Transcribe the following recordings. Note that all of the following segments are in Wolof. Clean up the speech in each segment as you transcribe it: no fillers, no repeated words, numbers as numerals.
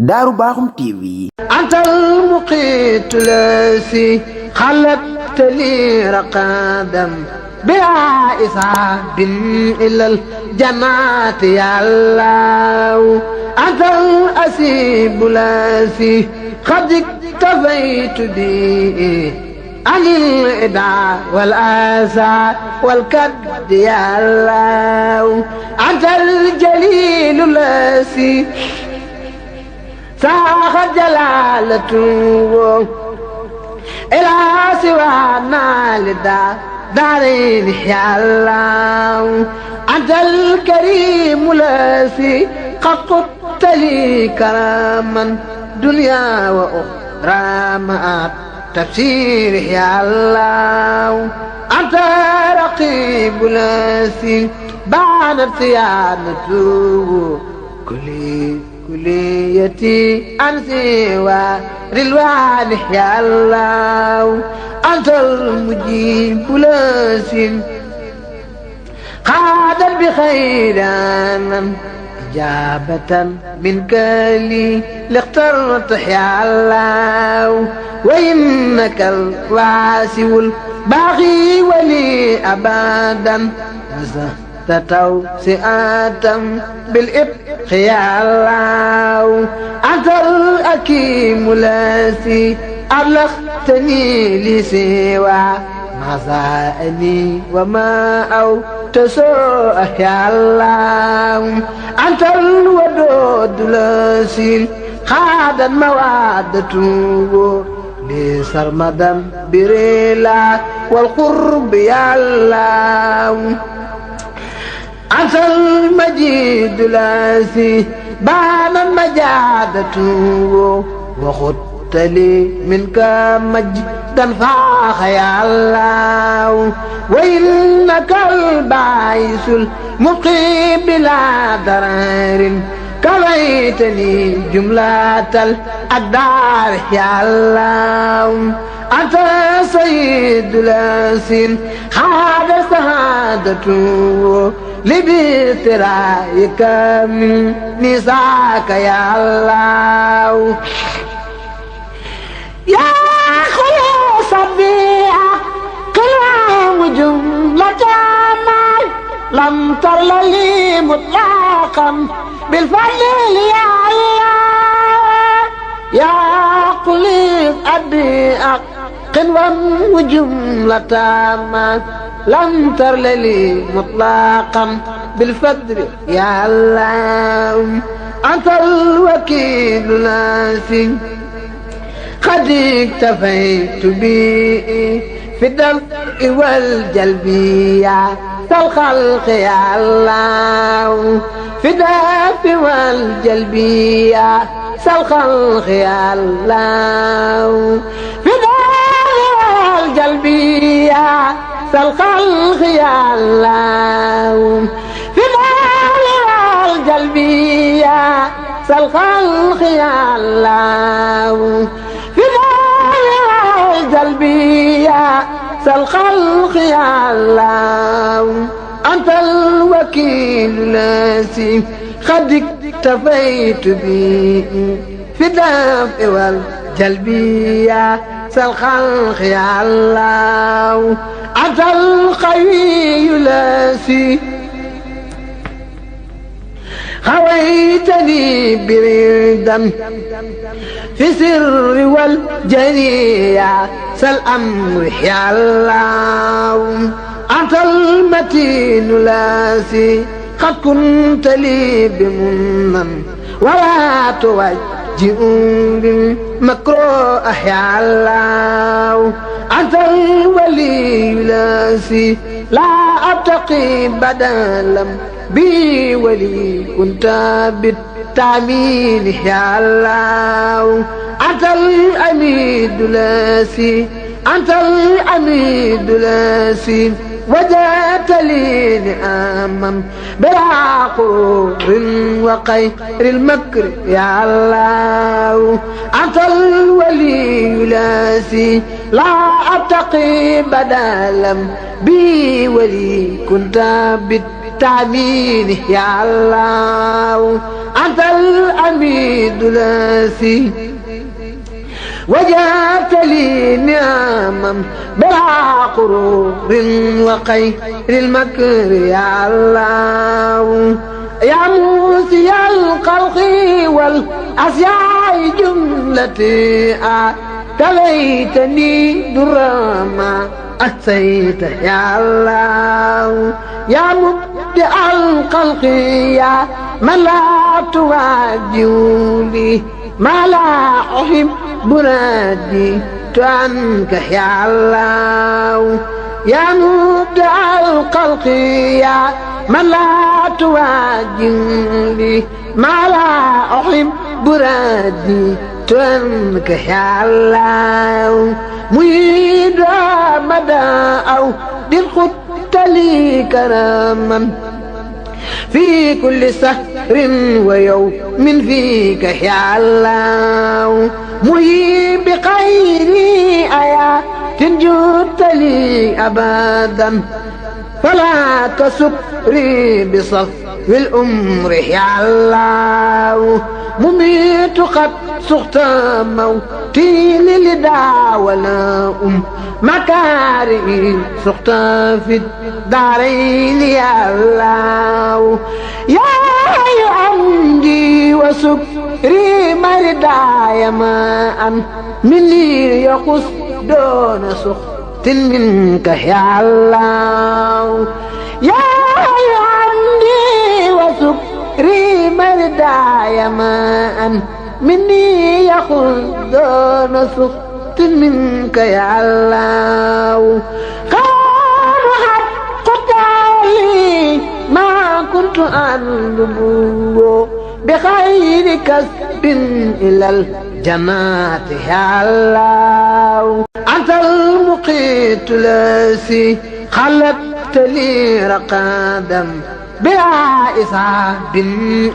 Daaru Baaxum TV. antal muqiitu laasi xalaqtani raqadan bilaa isaabin ilal jannaati yàllaaw antal asiibu laasi xad iktafaytu bi anil idaa wal aasaa wal kaddi yàllaaw antal jaliilu laasi ساخ جلالته إلى سوانا لدا دارين يا الله أنت الكريم الذي قدت لي كراما دنيا وأخرى مع تفسير يا الله أنت رقيب الذي بعد صيانته كليتي أنسي ورلوان يا الله أنت المجيب لاسم قادا بخيرانا إجابة منك لي لاخترت يا الله وإنك الواسع الباغي ولي أبدا توسئة بالإبق يا الله أنت الأكيم الذي أبلغتني لسوى مزائني وما أو تسوء يا الله أنت الودود الذي خاد موادته لسرمدا بريلا والقرب يا الله أنت المجيد الذي بان مجادته وخدت لي منك مجدا فاخ يا الله وإنك الباعث المبقي بلا ضرر كويتني جملة الأقدار يا الله أنت سيد الأسين خاد سعادته لبترايك من نساك يا الله يا خلوص البيئة كلام جملة ما لم تر لي مطلقا بالفضل يا الله يا قليل البيئة قنوا وجملة ما لم تر لي مطلقا بالفضل يا الله أنت الوكيل الناسي قد اكتفيت بي في الدفء والجلب يا الخلق يا الله في الدفء والجلب يا الخلق يا الله في الدفء والجلب يا الخلق يا الله في الدفء والجلب يا الخلق يا الله في الدفء والجلب يا الخلق يا الله أنت الوكيل الذي قد اكتفيت به في الدفء والجلب يا الخلق يا الله أنت القوي الذي خويتني بردا في سر والجريا سالأمر يا الله أنت المتين الذي قد كنت لي بمنا ولا توجه بمكروه يا الله أنت الولي الذي لا أبتقي بدلا بي ولي كنت بالتأمين يا الله أنت الأميد الذي أنت الأميد الذي وجدت لي نعما بلا قرور وخير المكر يا الله أنت الولي الذي لا أبتقي بدلا بي ولي كنت بالتأمين يا الله أنت الأميد لاسي وجعلت لي نعما بلا قرور وخير المكر يا الله يا موسي الخلق والأشياء جملتي تليتني درما أتيت يا الله يا مبدع الخلق يا من لا تواجهني ما لا أحب بنادي عنك يا الله يا مبدع الخلق يا من لا تواجهني ما لا أحب بنادي عنك يا الله ميد مدى أو للخط لي كراما في كل سهر ويوم فيك يا الله مهيب بخيري آيات جدت لي أبدا فلا تسكري بصف الأمر يا الله مميت قد سخت موتي للدى ولا مكاري سخت في الدارين يا الله يا عمدي وسكري مرداي ما مني يقص دون سخط منك يا الله يا عمدي وسكري مرداي ما مني يقص دون سخط منك يا الله قالوا حق تعالي ما كنت أندبو بخير كسب إلى الجنات يا الله أنت المقيت لاسي خلقت لي رقادا بلا إصاب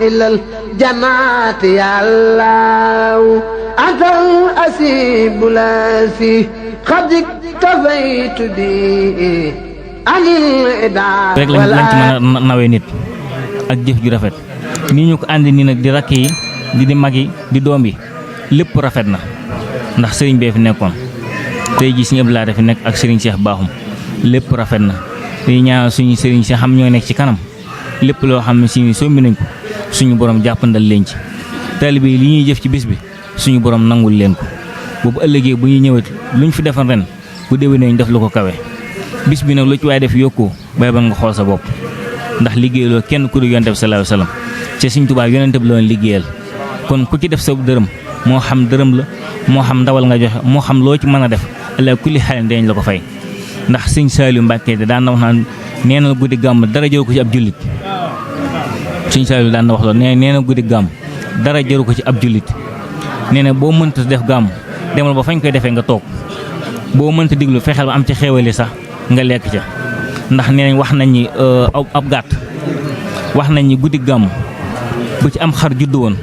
إلى الجنات يا الله أنت الأسيب لاسي قد اكتفيت به عن الإدعاء rek lañ ci mën a nawee nit ak jëf ju rafet nii ñu ko àndi nii nag di rakk yi di mag yi di doom yi lépp rafet na ndax sëriñ bee fi nekkoon tey ji suñu Abdoulaye fi nekk ak sëriñ Cheikh Bakhoum lépp rafet na dañuy ñaanal suñu sëriñ si xam ñoo nekk ci kanam lépp loo xam ne si sombi nañ ko suñu borom jàppandal leen ci taalibe yi li ñuy jëf ci bis bi suñu borom nangul leen ko boobu ëllëgee bu ñuy ñëwet luñ fi defal ren bu déwénee ñu def lu ko kawe bis bi nag lu ci waaye def yokkoo bay ba nga xool sa bopp ndax liggéeyaloo kenn ku dul yonent bi sallallahu alayhi wasallam ci Sëriñ Tuubaa yonent bi la doon liggéeyal kon ku ci def sa dërëm moo xam dërëm la moo xam ndawal nga joxe moo xam loo ci mën a def allah kulli xaalin dañ la ko fay ndax Sëriñ Saliou Mbacke daan na wax naan nee na guddi gàmm dara jëru ko ci ab jullit Sëriñ Saliou daan na wax loolu nee na guddi gàmm dara jëru ko ci ab jullit nee na boo mënta def gàmm demal ba fañ koy defee nga toog boo mënta diglu fexeel ba am ci xéewali sax nga lekk ca ndax nee nañ wax nañ ni ab gàtt wax nañ ni guddi gàmm bu ci am xar juddu woon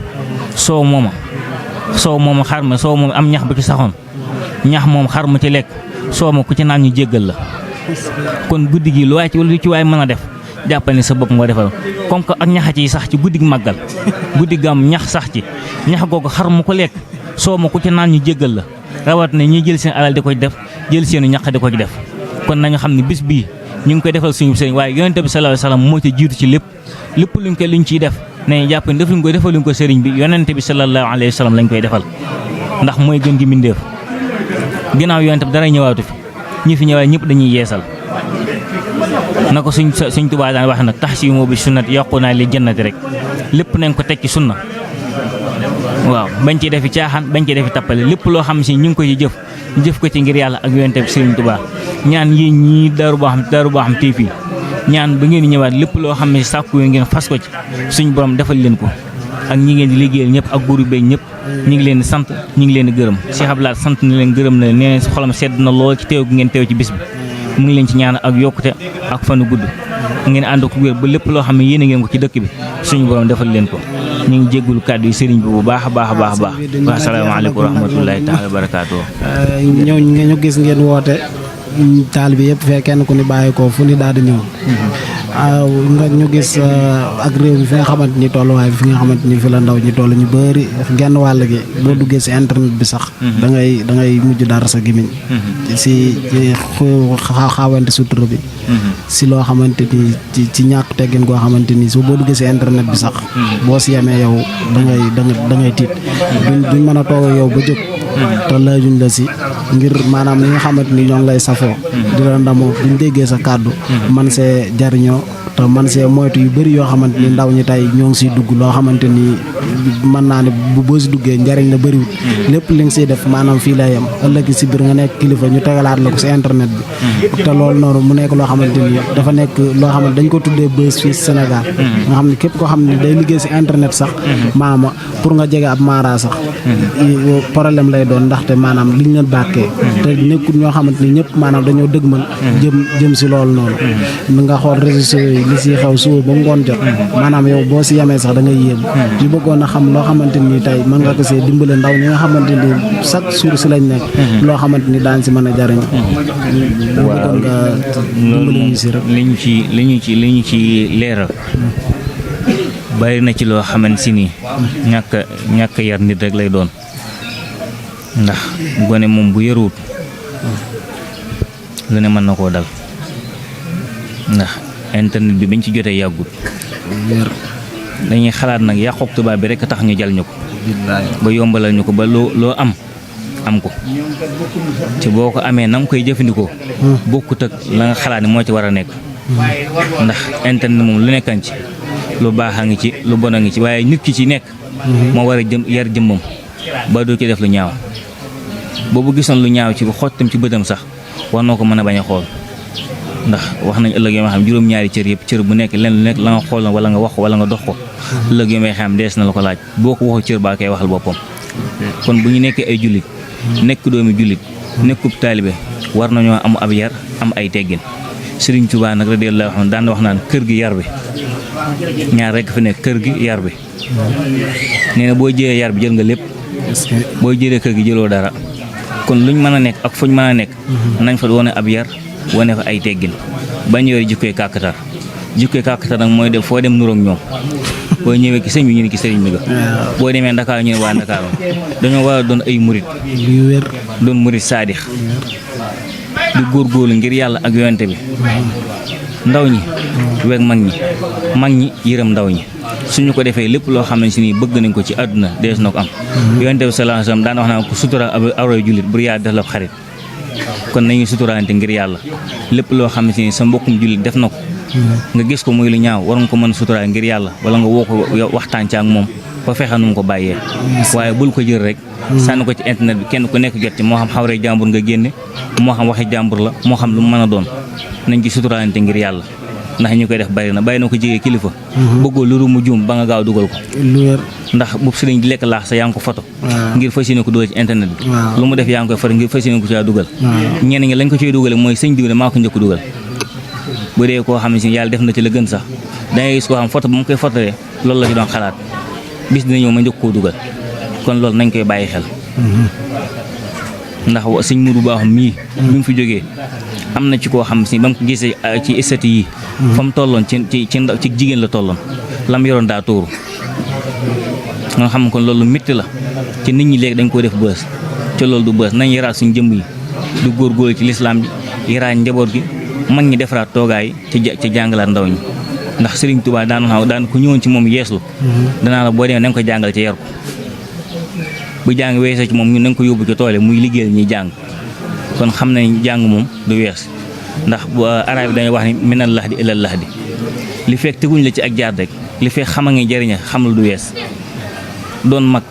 soow mooma xar ma soow moom am ñax bu ci saxoon ñax moom xar mu ci lekk soow ma ku ci naan ñu jéggal la kon guddi gi lu ci waay mën a def jàppal ni sa bopp nga defal comme que ak ñaxa ci sax ci guddi màggal guddi gàmm ñax sax ci ñax googu xar mu ko lekk soow ma ku ci naan ñu jéggal la rawat ne ñi jël seen alal di ko def jël seenu ñax di ko ci def kon nañu xam ne bis bii ñu ngi koy defal suñu sëriñ waaye yonent bi sallallahu alayhi wasallam moo ci jiitu ci lépp luñ ciy def nañu jàpp ne defuñ ko defaluñ ko sëriñ bi yonent bi sallallahu alayhi wasallam lañ koy defal ndax mooy gën gi mbindeef ginnaaw yonent bi dara ñëwaatu fi ñi fi ñëwaat ñëpp dañuy yeesal na ko suñ Tuubaa daan wax nag tahsimu bi sunnat yaquna li jannati rek lépp nañ ko teg ci sunna waaw bañ ci defi caaxaan bañ ci defi tappale lépp loo xam si ñu ngi ko ci jëf ko ci ngir yàlla ak yonent bi Sëriñ Tuubaa ñaan yéen ñii Daaru Bakhoum TV ñaan ba ngeen ñëwaat lépp loo xam ne sàkku ngeen fas ko ci suñu borom defal leen ko ak ñi ngeen di liggéeyal ñëpp ak guru beeg ñëpp ñi ngi leen di sant ñi ngi leen di gërëm Cheikh Abdoulaye sant na leen gërëm na leen nee na xolam sedd na lool ci teew gi ngeen teew ci bis bi mu ngi leen ci ñaan ak yokkute ak fanu gudd ngeen ànd ko wér ba lépp loo xam ne yéene ngeen ko ci dëkk bi suñu borom defal leen ko ñu ngi jéggulu kàddu yi sëriñ bi bu baax a baax a baax a baax wa asalaamaaleykum wa rahmatullahi taala wa barakaatu ñëw ñu gis ngeen woote taal bi yëpp fee kenn ku ni bàyyi ko fu ni daal di ñëw nga ñu gis ak réew mi fi nga xamante ni tolluwaay fi nga xamante ni fi la ndaw ñi toll ñu bëri genn wàll gi boo duggee si internet bi sax da ngay mujj dara sa gémmiñ si xaawante sutura bi si loo xamante ni ci ñàkk teggin goo xamante ni su boo duggee si internet bi sax boo si yemee yow da ngay tiit duñ mën a toog yow ba jóg te laajuñ la si ngir maanaam li nga xamante ni ñoo ngi lay safoo di la ndamoo buñ déggee sa kàddu man see jariñoo te man see moytu yu bëri yoo xamante ni ndaw ñi tey ñoo ngi siy dugg loo xamante ni mën naa ne boo si duggee njariñ la bëriwul lépp li nga siy def maanaam fii lay yem ëllëg si biir nga nekk kilifa ñu tegalaat la ko si internet bi te loolu noonu mu nekk loo xamante ni dafa nekk loo xamante dañ ko tuddee buzz fii Sénégal nga xam ne képp koo xam ne day liggéey si internet sax maama pour nga jege ab maara sax problème lay doon ndaxte maanaam liñ leen bàkkee te nekkul ñoo xamante ni ñëpp maanaam dañoo dëgmal jëm si loolu noonu nga xool réseaux sociaux yi li si xew suba ba ngoon jot maanaam yow boo si yemee sax da ngay yéem ñu bëggoon a xam loo xamante ni tey mën nga ko see dimbale ndaw ñi nga xamante ni chaque jour si lañ nekk loo xamante ni daan si mën a jariñ bëggoon nga dimbale ñu si rek li ñu ci leeral bari na ci loo xamante si ni ñàkk yar nit rek lay doon ndax gone moom bu yaruwut lu ne mën na koo dal ndax internet bi bañ ci jotee yàggut dañuy xalaat nag yàqoog tubaab bi rek tax ñu jal ñu ko ba yombalal ñu ko ba loo am ko ci boo ko amee na nga koy jëfandikoo bokkut ak la nga xalaat ni moo ci war a nekk ndax internet moom lu nekkan ci lu baax a ngi ci lu bon a ngi ci waaye nit ki ci nekk moo war a yar jëmmam ba doo ci def lu ñaaw boobu gisoon lu ñaaw ci xottam ci bëtam sax war noo ko mën a bañ a xool ndax wax nañ ëllëg yoo xam juróom-ñaari cër yëpp cër bu nekk lenn lu nekk la nga xool wala nga wax wala nga dox ko ëllëg yoo may xam dees na la ko laaj boo ko waxu cër baa koy waxal boppam kon bu ñu nekkee ay jullit nekk doomi jullit nekkub taalibe war nañoo am ab yar am ay teggin Sëriñ Tuubaa nag radiyallaahu anhu daan wax naan kër gi yar bi ñaar rekk fi nekk kër gi yar bi nee na boo jëlee yar bi jël nga lépp boo jëlee kër gi jëloo dara kon luñ mën a nekk ak fuñ mën a nekk nañ fa wane ab yar wane fa ay teggin bañ yore jikkoy kàkkatar nag mooy def foo dem nuroog ñoom boo ñëwee ki sëñ bi ñu ne ki sëriñ bi nga boo demee Ndakaar ñu ne waa Ndakaar dañoo war a doon ay murit doon murit saadix di góorgóorlu ngir yàlla ak yonente bi ndaw ñi weeg mag ñi yërëm ndaw ñi suñu ko defee lépp loo xam ne si nii bëgg nañ ko ci àdduna dees na ko am yonente bi sallallahu alayhi wasallam daan wax naa ko sutura awray jullit bur yaa def la xarit kon nañu suturaante ngir yàlla lépp loo xam ne si nii sa mbokkum jullit def na ko nga gis ko muy lu ñaaw war nga ko mën a suturaal ngir yàlla wala nga woo ko waxtaan ci ak moom ba fexe nu mu ko bàyyee waaye bul ko jël rek sànni ko ci internet bi kenn ku nekk jot ci moo xam xawree jàmbur nga génne moo xam waxi jàmbur la moo xam lu mu mën a doon nañ ci suturaalante ngir yàlla ndax ñu koy def bari na ko jege kilifa bëggoo lu mu juum ba nga gaaw dugal ko ndax bu sëriñ di lekk laax sa yaa ngi ko foto ngir fas yéene ko dugal ci internet bi lu mu def yaa ngi koy foto ngir fas yéene ko ci dugal ñenn ñi lañ ko ciy dugale mooy sëñ diw ne maa ko njëkk dugal bu dee koo xam ne si yàlla def na ci la gën sax dangay gis koo xam foto ba mu koy fotolee loolu la ci doon xalaat bis dina ñëw ma njëkk koo dugal kon loolu nañ koy bàyyi xel ndax sëñ Mourou Baaxum mii bi mu fi jógee am na ci koo xam si ba mu ko gisee ci estati yi fa mu tolloon ci jigéen la tolloon lam yoroon daa tuuru nga xam kon loolu métti la ci nit ñi léegi dañ koo def bës ca loolu du bës nañ yaraat suñu jëmm yi du góorgóorlu ci lislaam bi yaraat njaboot gi mag ñi defaraat toogaay ci jàngalaat ndaw ñi ndax Sëriñ Tuubaa daan ko ñëwoon ci moom yeeslu danaa la boo demee na nga ko jàngal ci yar ko bu jàng weesoo ci moom ñun na nga ko yóbbu ci toole muy liggéeyal ñuy jàng kon xam nañ jàng moom du wees ndax bu arab yi dañuy wax ni minal lahdi ilal lahdi li fekk teguñ la ci ak jaar rek li fekk xama ngi jëriña xam la du wees doon mag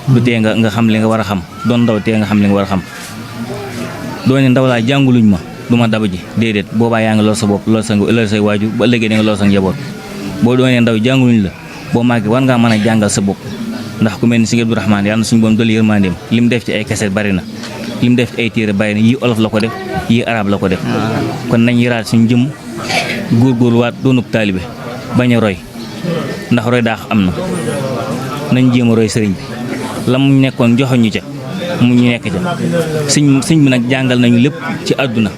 du tee nga xam li nga war a xam doon ndaw tee nga xam li nga war a xam doone ndaw laa jànguluñ ma du ma daba ji déedéet boobaa yaa ngi lool sa bopp lool say waajur ba ëllëgee da nga lool sa njaboot boo doonee ndaw jànguluñ la boo màggee war ngaa mën a jàngal sa bopp ndax ku mel ni Sëñ Abdou Rahmaan yàlla na suñu boom dolli yërmandeem li mu def ci ay kaset bari na li mu def ci ay téere bari na yii olof la ko def yii arab la ko def kon nañ yaraat suñu jëm góorgóorluwaat doonub taalibe bañ a roy ndax roy daax am na nañ jéem a roy sëriñ bi la mu nekkoon joxoñu ca mu ñu nekk ca sëñ bi nag jàngal nañu lépp ci àdduna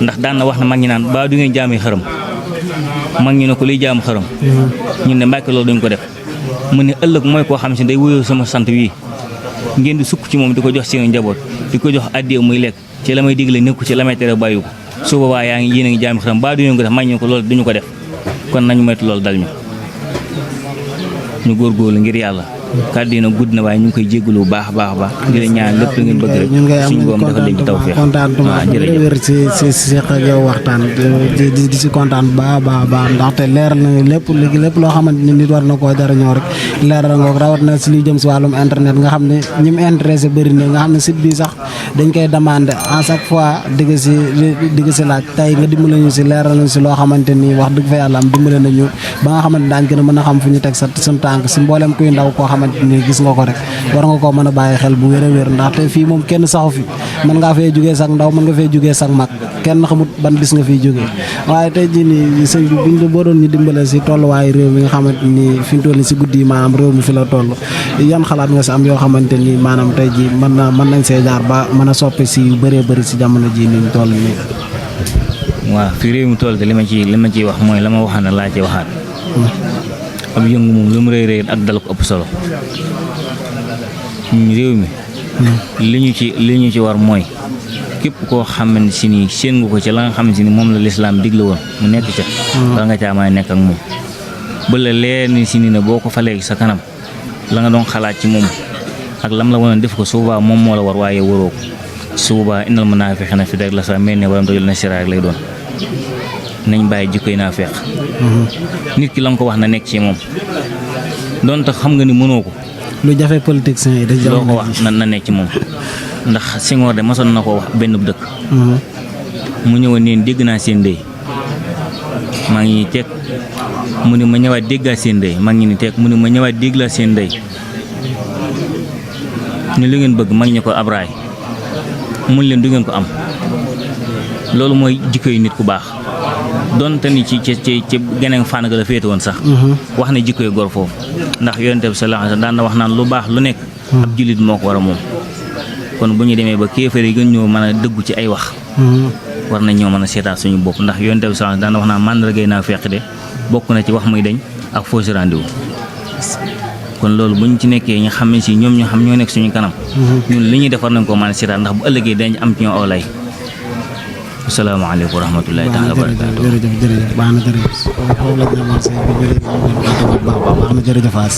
ndax daan na wax na mag ñi naan baa du ngeen jaamee xërëm mag ñu ne ko liy jaamu xërëm ñun ne Mbàkke loolu duñ ko def mu ne ëllëg mooy koo xam si day wuyoo sama sant wii ngeen di sukk ci moom di ko jox seen njaboot di ko jox addiya muy lekk ci la may digle nekku ci la may tere bàyyi ko su boobaa yaa ngi yéen a ngi jaami xërëm ba duñu ko def mag ñu ko loolu duñu ko def kon nañu moytu loolu dal ñu góorgóorlu ngir yàlla kàddu yi nag gudd na waaye ñu ngi koy jéggalu bu baax a baax di la ñaan lépp lu ngeen bëgg rek suñu boom dafa leen ci tawfeex contentement wér ci seq ak yow waxtaan di si kontaan bu baax ndaxte leeral na lépp loo xamante ni nit war na koo jariñoo rek leeral nga ko rawat na si li jëm si wàllum internet nga xam ne ñi mu intéressé bëri na nga xam ne site bi sax dañ koy demandé à chaque fois digg si laaj tey nga dimbale ñu si leeral nañu si loo xamante ni wax dëgg fa yàlla am dimbale nañu ba nga xamante daañ gën a mën a xam fu ñu teg suñu tànk si mboolem kuy ndaw koo xamante ni gis nga ko rek war nga koo mën a bàyyi xel bu wér a wér ndaxte fii moom kenn saxu fi mën ngaa fee jógee sax ndaw mën nga fee jógee sax mag kenn xamut ban bis nga fiy jógee waaye tey jii nii sëñ bi buñ boo doon ñu dimbale si tolluwaayu réew mi nga xamante ni fi ñu toll ni si guddi yi maanaam réew mi fi la toll yan xalaat nga si am yoo xamante ni maanaam tey jii mën nañ see jaar ba mën a soppi si yu bëree bëri si jamono jii ni ñu toll nii. waaw fi réew mi toll te li ma ciy wax mooy la ma waxaan ne laa ci waxaat ab yëngu moom lu mu rëy rëy ak dal ko ëpp solo réew mi li ñu ci war mooy képp koo xamante si nii seen nga ko ci la nga xam si ni moom la lislaam digle woon mu nekk ca wala nga caa mën a nekk ak moom ba la leer ni si nii ne boo ko falee sa kanam la nga doon xalaat ci moom ak lam la woon def ko su boobaa moom moo la war waaye waroo ko su boobaa innal munaafiqiina fi darkil asfali mel ne waram dojul na siraar lay doon nañ bàyyi jikkoy naa feeq nit ki la nga ko wax na nekk ci moom doon tax xam nga ni mënoo ko lu jafe politiciens yi dañ loo ko wax na nekk ci moom ndax Senghor de mosoon na ko wax benn dëkk mu ñëwoon neen dégg naa seen ndey maa ngi teg mu ne ma ñëwaat déggaa seen ndey maa ngi ni teg mu ne ma ñëwaat dégg laa seen ndey ne lu ngeen bëgg mag ñi ko abraay mun leen du ngeen ko am loolu mooy jikkoy nit ku baax donte ni ci geneen fànn ga la féete woon sax wax ne jikkoy gor foofu ndax yonent bi sallallahu alayhi wasallam daan na wax naan lu baax lu nekk ab jullit moo ko war a moom kon bu ñu demee ba kéefar yi gën ñoo mën a dëggu ci ay wax war nañ ñoo mën a seetaat suñu bopp ndax yonent bi sallallahu alayhi wasallam daan na wax naan màndargay naa fekk de bokk na ci wax muy dañ ak fausse rendez-vous kon loolu bu ñu ci nekkee ñu xam ne si ñoom ñu xam ñoo nekk suñu kanam ñun li ñuy defar nañ ko mën a seetaat ndax bu ëllëgee dañ am ci ñoo aw lay asalaamaaleykum wa rahmatullahi taala wa barakaatu jërëjëf baax na jërëjëf foofu lañ demoon say bi baax na jërëjëf As